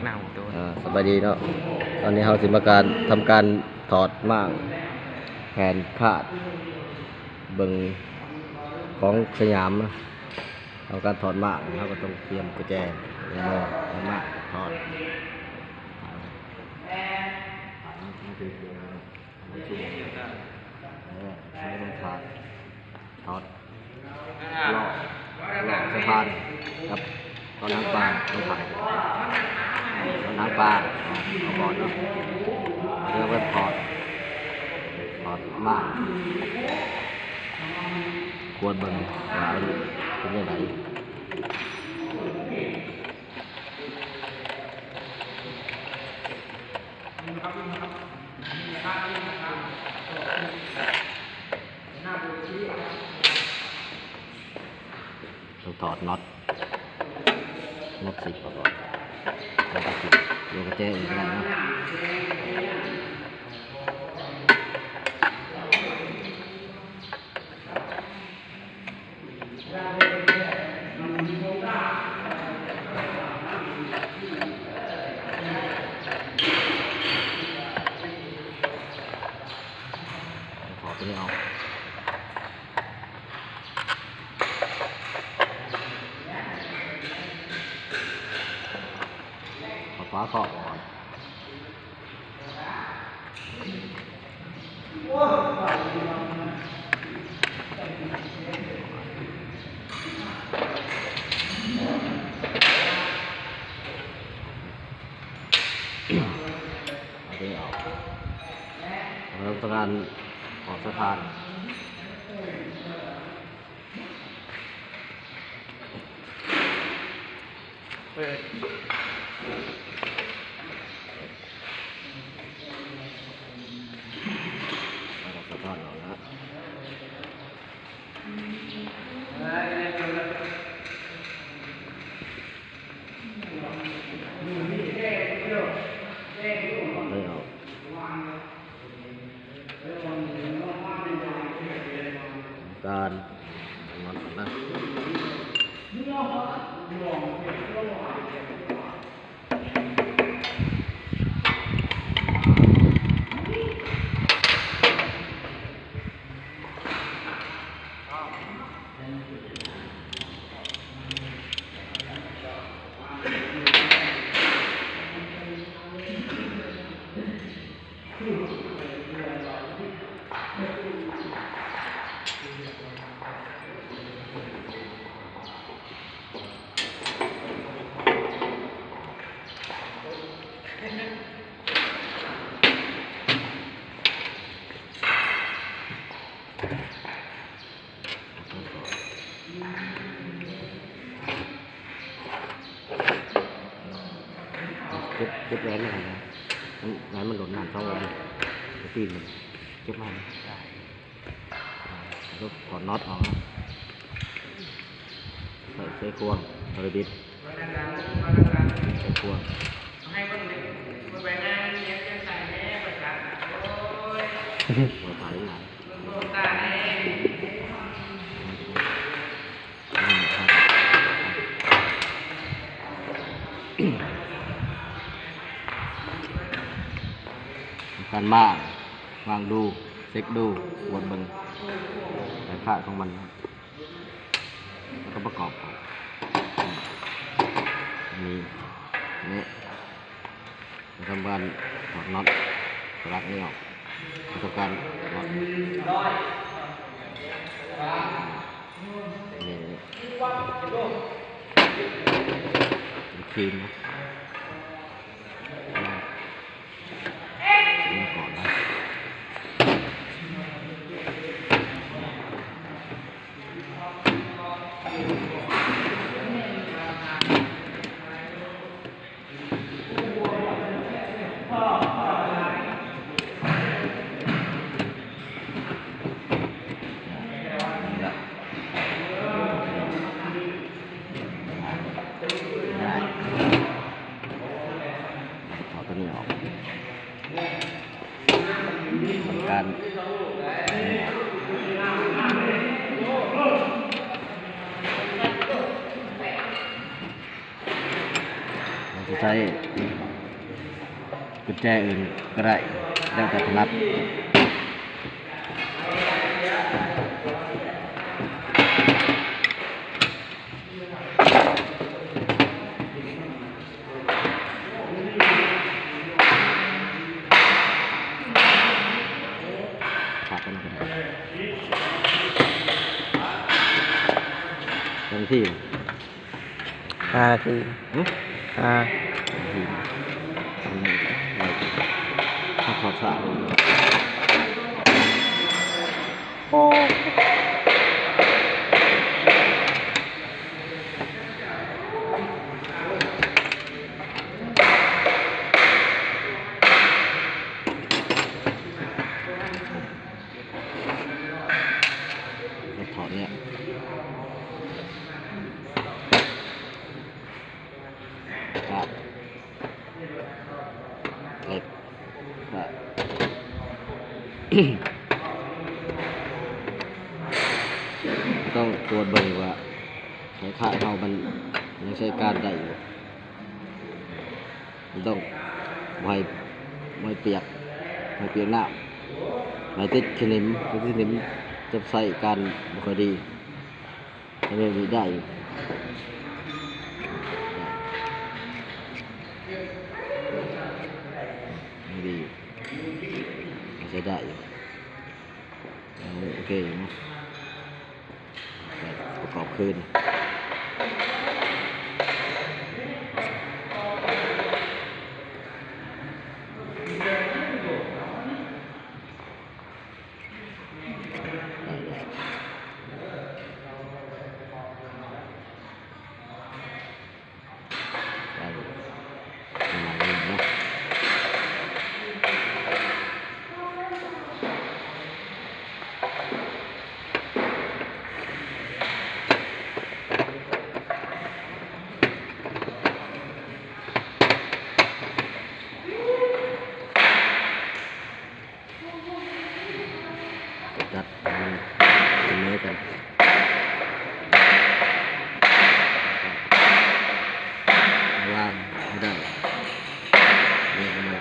ອ່າ ສະບາຍດີເນາະ, ຕອນນີ້ເຮົາຊິມາການ ທຳການຖອດມ້າງແຜ່ນຄາດເບິ່ງຂອງສະຫຍາມເນາະ. ທຳການຖອດມ້າງ ເຮົາກໍຕ້ອງຕຽມກຸນແຈໃນມື ເອົາມ້າງຖອດ. ເອີ ໃຫ້ມັນຂາດ ຖອດ ລອກ ລອກສະພານກັບຕອນຫາງປາ ຕ້ອງຖ່າຍ ຕອນຫາງປາ ເອົາກ່ອນເນາະ. ເລື່ອງເວັບຖອດ ຖອດມາ ກວດເບິ່ງວ່າມັນເປັນຈັ່ງໃດ. ຕ້ອງຖອດນັອດ ນັອດສິບອອກກ່ອນ ແລ້ວກໍເກັບ ແລ້ວກໍແຈະອີກນັ້ນເນາະ. ຖອດຕົວນີ້ອອກ ເອົາຝາຄອບອອກ. ເອົາຕົວນີ້ອອກ ແລ້ວຕ້ອງການອອກສະພານ. ເປີດ ເອົາສະພານອອກນະ. ໄດ້ອອກ ການ ເກັບ ເກັບແຫວນໄວ້ຫັ້ນນະ ມັນ ແຫວນມັນຫຼົ່ນນ້ຳສອງວັນນີ້ ໄປຕີນມັນ ເກັບມາໃຫ້ມັນ ແລ້ວຖອດນັອດອອກນະ ໃສ່ ໃສ່ຂວ້າງ ເອົາໄປບິດ ໃສ່ຂວ້າງ. ການມ້າງ ມ້າງດູ ເຊັກດູ ກວດເບິ່ງແຜນຂາດຂອງມັນ ແລ້ວກໍປະກອບເຂົ້າ ນີ້ ນີ້ ທຳການຖອດນັອດ ສະລັກນີ້ອອກ ທຳການຖອດນັອດ ນີ້ ນີ້ ນີ້ ຄຣີມນະ. ຖອດຕົວນີ້ອອກ. ໃຊ້ກຸນແຈອື່ນກໍໄດ້ ແລ້ວແຕ່ຖະໜັດ. ພັກກັນກໍໄດ້ ເຈົ້າໜ້າທີ່. ຫ້ານາທີ. ຫຶ? ຫ້າ. ເຮົາຖອດສາກ. ໂອ້. ຖອດເນຍ. ເຫຼັກ ຕ້ອງກວດເບິ່ງວ່າ ໄຂຄ້າຍເຮົາມັນຍັງໃຊ້ການໄດ້ຢູ່. ມັນຕ້ອງບໍ່ໃຫ້ ບໍ່ໃຫ້ປຽກ ບໍ່ໃຫ້ປຽກນ້ຳ ບໍ່ໃຫ້ຕິດຂະໜິມ ຕິດຂະໜິມຈະໃຊ້ການບໍ່ຄ່ອຍດີ. ອັນນີ້ໄດ້ຢູ່ ນີ້ດີຢູ່ ໃຊ້ໄດ້ຢູ່. ເອົາ ໂອເຄຢູ່ເນາະ ປະກອບຄືນ. ຈັດໃຫ້ມັນສະເໝີກັນ ວາງໃຫ້ໄດ້ ເລີຍເອົາມາ.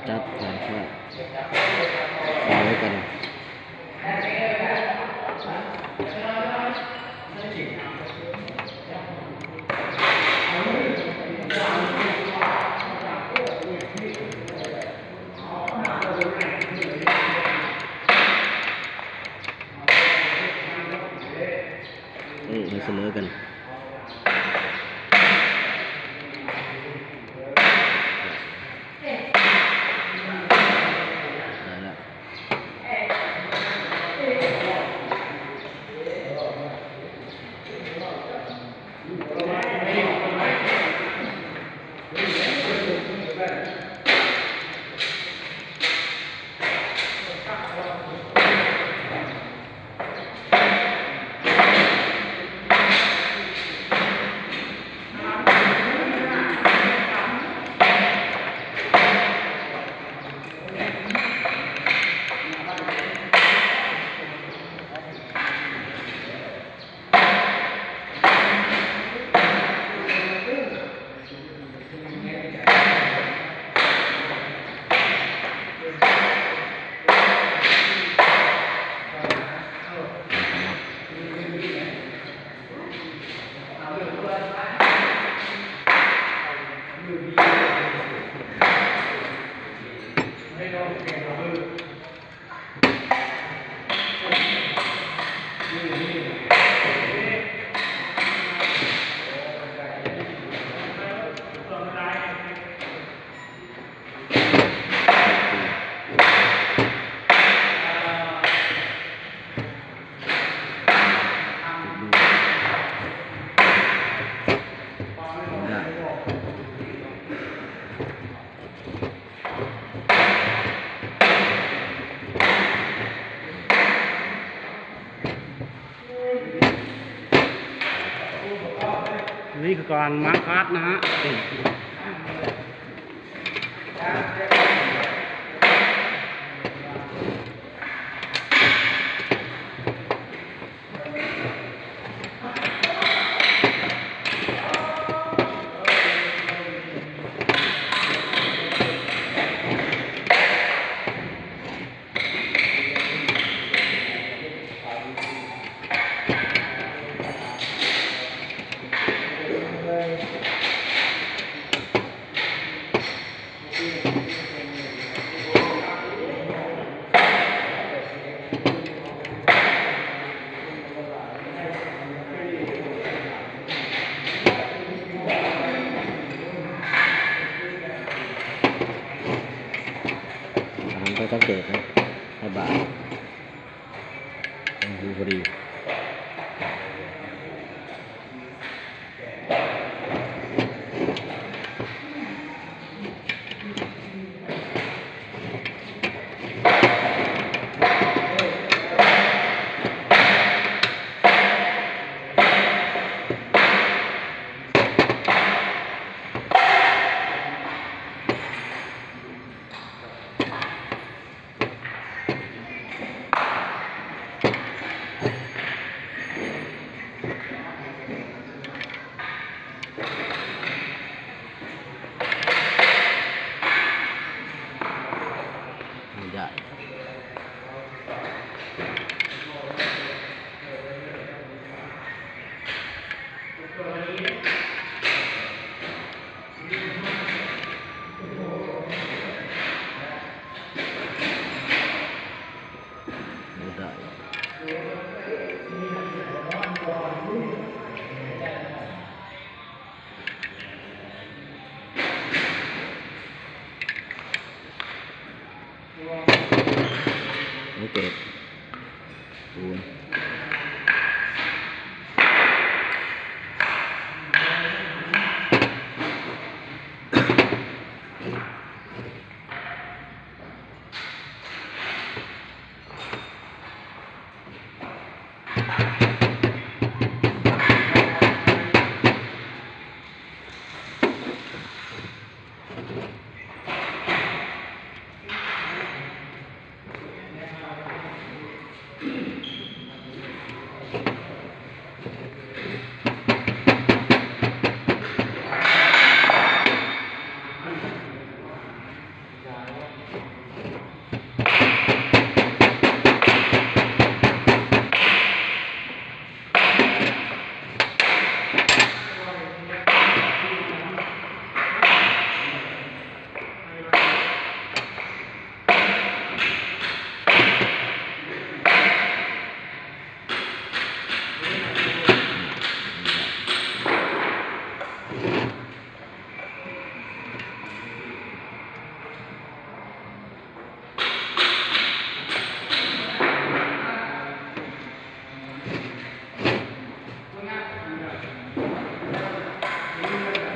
ຈັດການຄ້າຂາຍກັນ. ເອີ ໃຫ້ສະເໝີກັນ. ໄດ້ແລ້ວ. ເ ນີ້ຄືການມ້າງຄາດນະຮະ. ອັນນັ້ນໄປສັງເກດນະ ໃຫ້ບາດ ອືມ ພໍດີ. ສັງເກດປູນ.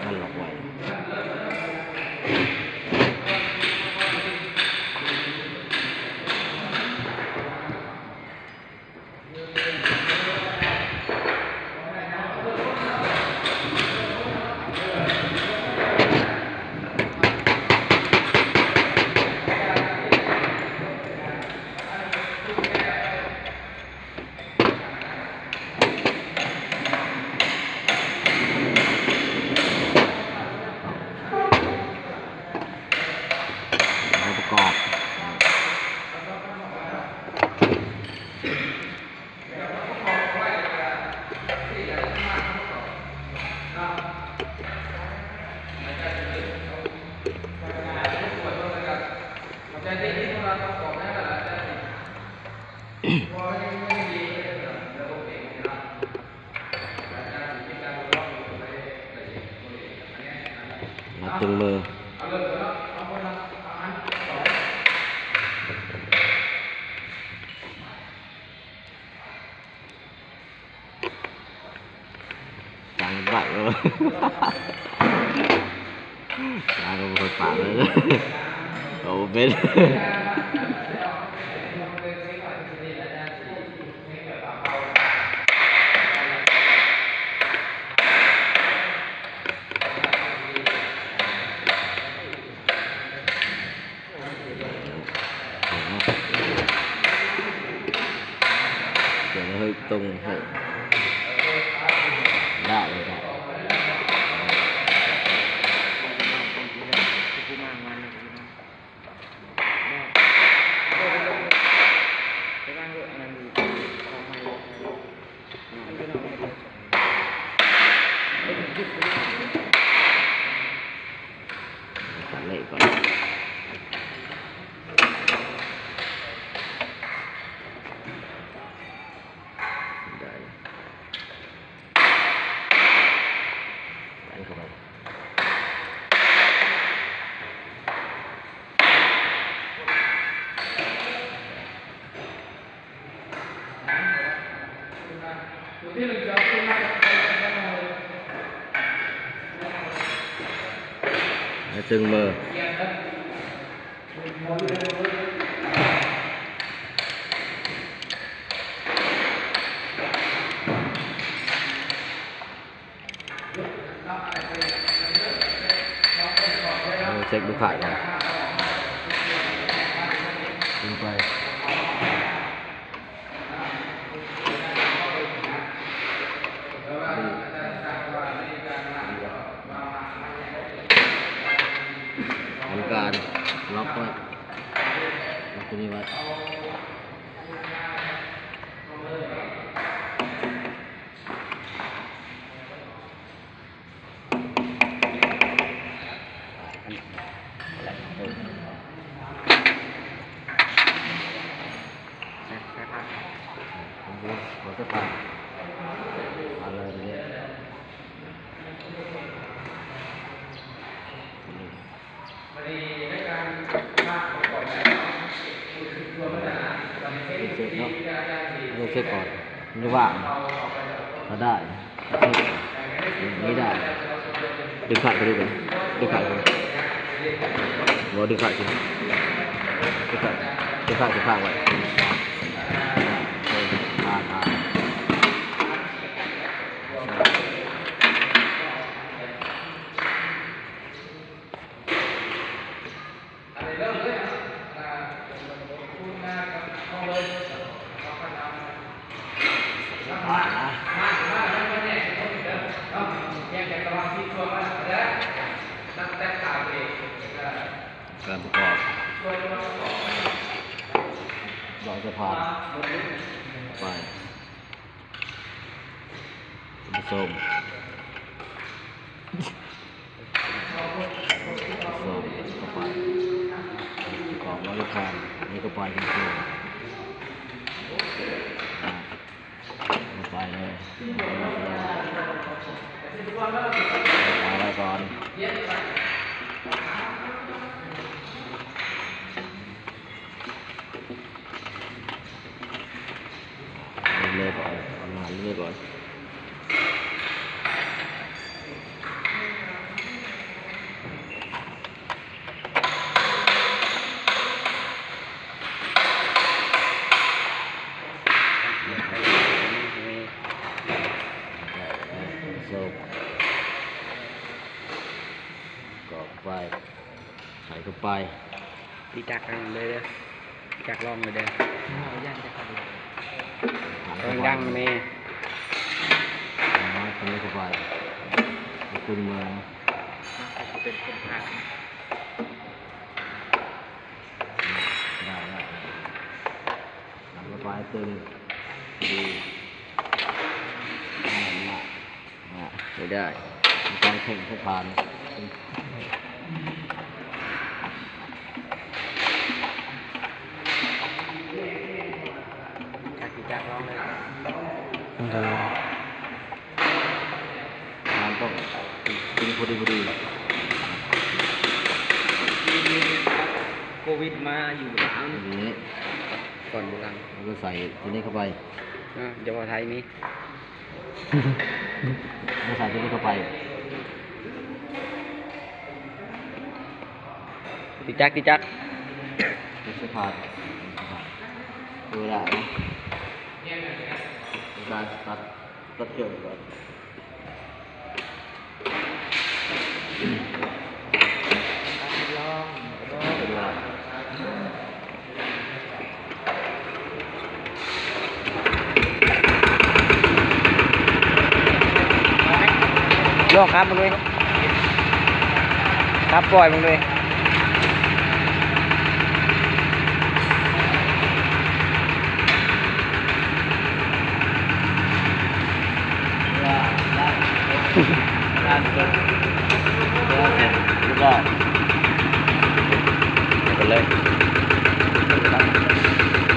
ມັນລັອກໄວ້. ປະກອບ. ມາຕຶງມື. ຈັ່ງບັກເອີ ຈ້າງກໍບໍ່ຄ່ອຍປາກເລີຍ ກໍບໍ່ເປັນ. ເຮີ້ຍ ຕົງເຮີ້ຍ ໄດ້ ໄດ້. ຕຶງມື. ເຊັກດູຂາດກ່ອນ ຂຶ້ນໄປ. ທຳການລັອກໄວ້ ລັອກຕົວນີ້ໄວ້. ເຊັກເນາະ ເຮົາເຊັກກ່ອນ ມັນວ່າງ ຖ້າໄດ້ ນີ້ໄດ້ ດຶງຂາດໄປເລີຍ ດຶງຂາດ ບໍ່ດຶງຂາດຂຶ້ນ ດຶງຂາດ ດຶງຂາດ ດຶງຂາດໄວ້ ເອີ ຜ່ານ ຜ່ານ. ການປະກອບ ດອກສະພານ ໄປ ທ່ານຜູ້ຊົມ ສອງເຂົ້າໄປ ກອງບໍລິການ ນີ້ເຂົ້າໄປ ທ່ານຜູ້ຊົມ ອ່າ ເຂົ້າໄປເລີຍ ເອົາໄວ້ກ່ອນ. ເລີຍກ່ອນ ເອົາໜ້າເລີຍກ່ອນ ກອກໄປ ໃສ່ເຂົ້າໄປ. ຕິຈັກນັ້ນເລີຍເດີ ຕິຈັກລອງເລີຍເດີ ເອົາຢ່າງຈັກກະດີ ເອົາດັງໆແນ່ ເອົາຕົວນີ້ເຂົ້າໄປ ເອົາຕົວນີ້ມາ ມັນກໍຊິເປັນຄົນພາກ ໄດ້ ໄດ້ ເອົາເຂົ້າໄປຕົວນີ້ ດີ ນັ້ນລະ. ອ່າ ໃຊ້ໄດ້ ການແຂ່ງສະພານ ຈັກຊິຈັກລອງເລີຍ ມັນຕ້ອງກິນພໍດີ ພໍດີ ໂຄວິດມາຢູ່ລາວນີ້ ນີ້ ກ່ອນໂບລານ ແລ້ວກໍໃສ່ຕົວນີ້ເຂົ້າໄປ ອ່າ ຢ່າເວົ້າໄທມີ ມາໃສ່ຕົວນີ້ເຂົ້າໄປ ຕິຈັກ ຕິຈັກ ຕິດສະພານ ເວລານະ ການຕັດ ຕັດເຄື່ອງກ່ອນ. ລອງ ລອງ ເປັນວ່າ ລອງຂັບເບິ່ງເລີຍ ຂັບປ່ອຍເບິ່ງເລີຍ. ເປັນເລີຍ.